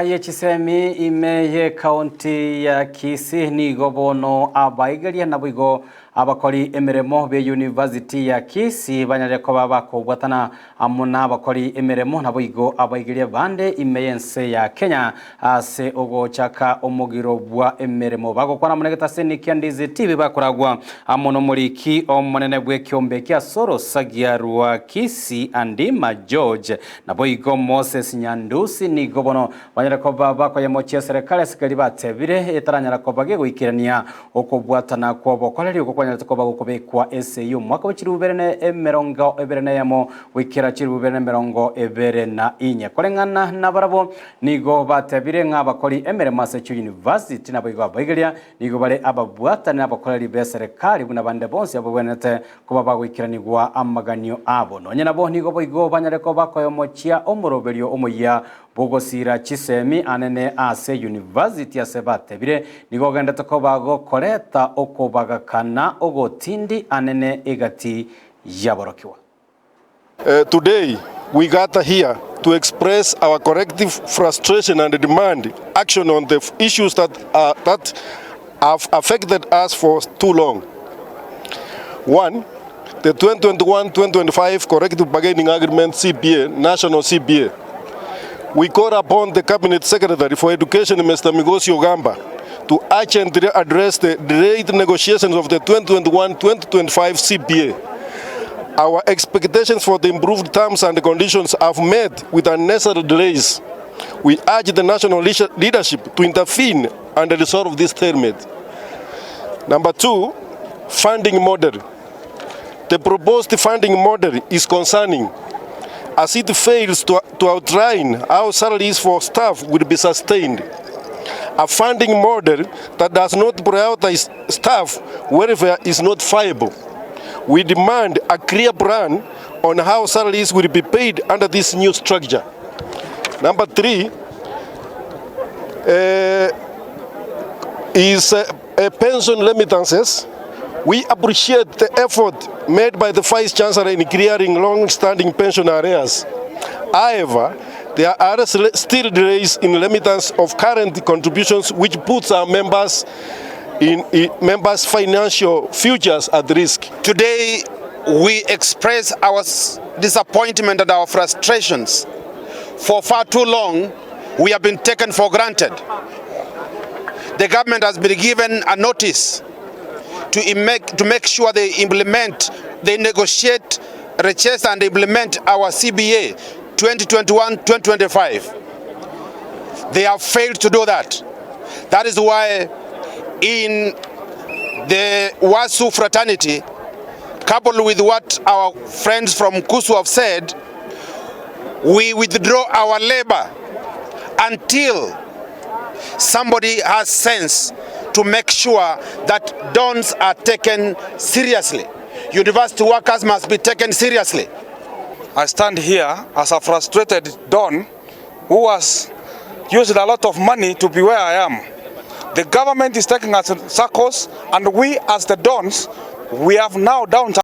Aye chisemi ime y'Ekaunti ya Kisii nigo bono abaigeria naboigo abakori emeremo be University ya Kisii banyarire koba bakobwatana amo nabakori emeremo naboigo abaigeria bande ime y'ense ya Kenya ase ogochaka omogiro bwa emeremo. Bagokwana amo negetaseni kia Ndizi TV bakoragwa amo nomoriki omonene bw'ekiombe kia Sorosagia rwa Kisii Andima George Naboigo Moses Nyandusi nigo bono banyare koba bakoyemochia eserekari ase keria batebire etaranyara koba gegoikerania okobwatana kw'obokoreri okwo kwanyarete koba gokobekwa ase y'omwaka bwe chilifu bibere na emerongo ebere na eyemo goikera chilifu bibere na emerongo ebere na inye. Koreng'ana nabarabwo nigo batebire ng'a abakori emeremo ase chiuniversity naboigo abaigeria nigo bare ababwatani na abakoreri b'eserekari buna bande bonsi abagwenerete Koba bagoikeranigwa amaganio abo. Nonya nabo nigo boigo banyare koba bakoyomochia omoroberio omoyia bw'ogosiira chisemi anene ase university ase batebire nigo ogendete koba gokoreta okobagakana ogotindi anene egati y'aborokigwa. Today we gather here to express our collective frustration and demand action on the issues that, uh, that have affected us for too long. One, the 2021-2025 Collective Bargaining Agreement CBA, National CBA. We call upon the Cabinet Secretary for Education, Mr. Migosi Ogamba, to urgently address the delayed negotiations of the 2021-2025 CBA. Our expectations for the improved terms and conditions have met with unnecessary delays. We urge the national leadership to intervene and resolve this stalemate. Number two, funding model. The proposed funding model is concerning as it fails to, to outline how salaries for staff will be sustained. A funding model that does not prioritize staff welfare is not viable. We demand a clear plan on how salaries will be paid under this new structure. Number three uh, is uh, uh, pension remittances. We appreciate the effort made by the Vice Chancellor in clearing long-standing pension arrears. However, there are still delays in remittance of current contributions which puts our members in, in members' financial futures at risk. Today, we express our disappointment and our frustrations. For far too long, we have been taken for granted. The government has been given a notice to make, to make sure they implement, they negotiate, register and implement our CBA 2021-2025. They have failed to do that. That is why in the WASU fraternity, coupled with what our friends from KUSU have said, we withdraw our labor until somebody has sense to make sure that dons are taken seriously. University workers must be taken seriously. I stand here as a frustrated don who has used a lot of money to be where I am. The government is taking us in circles and we as the dons, we have now down.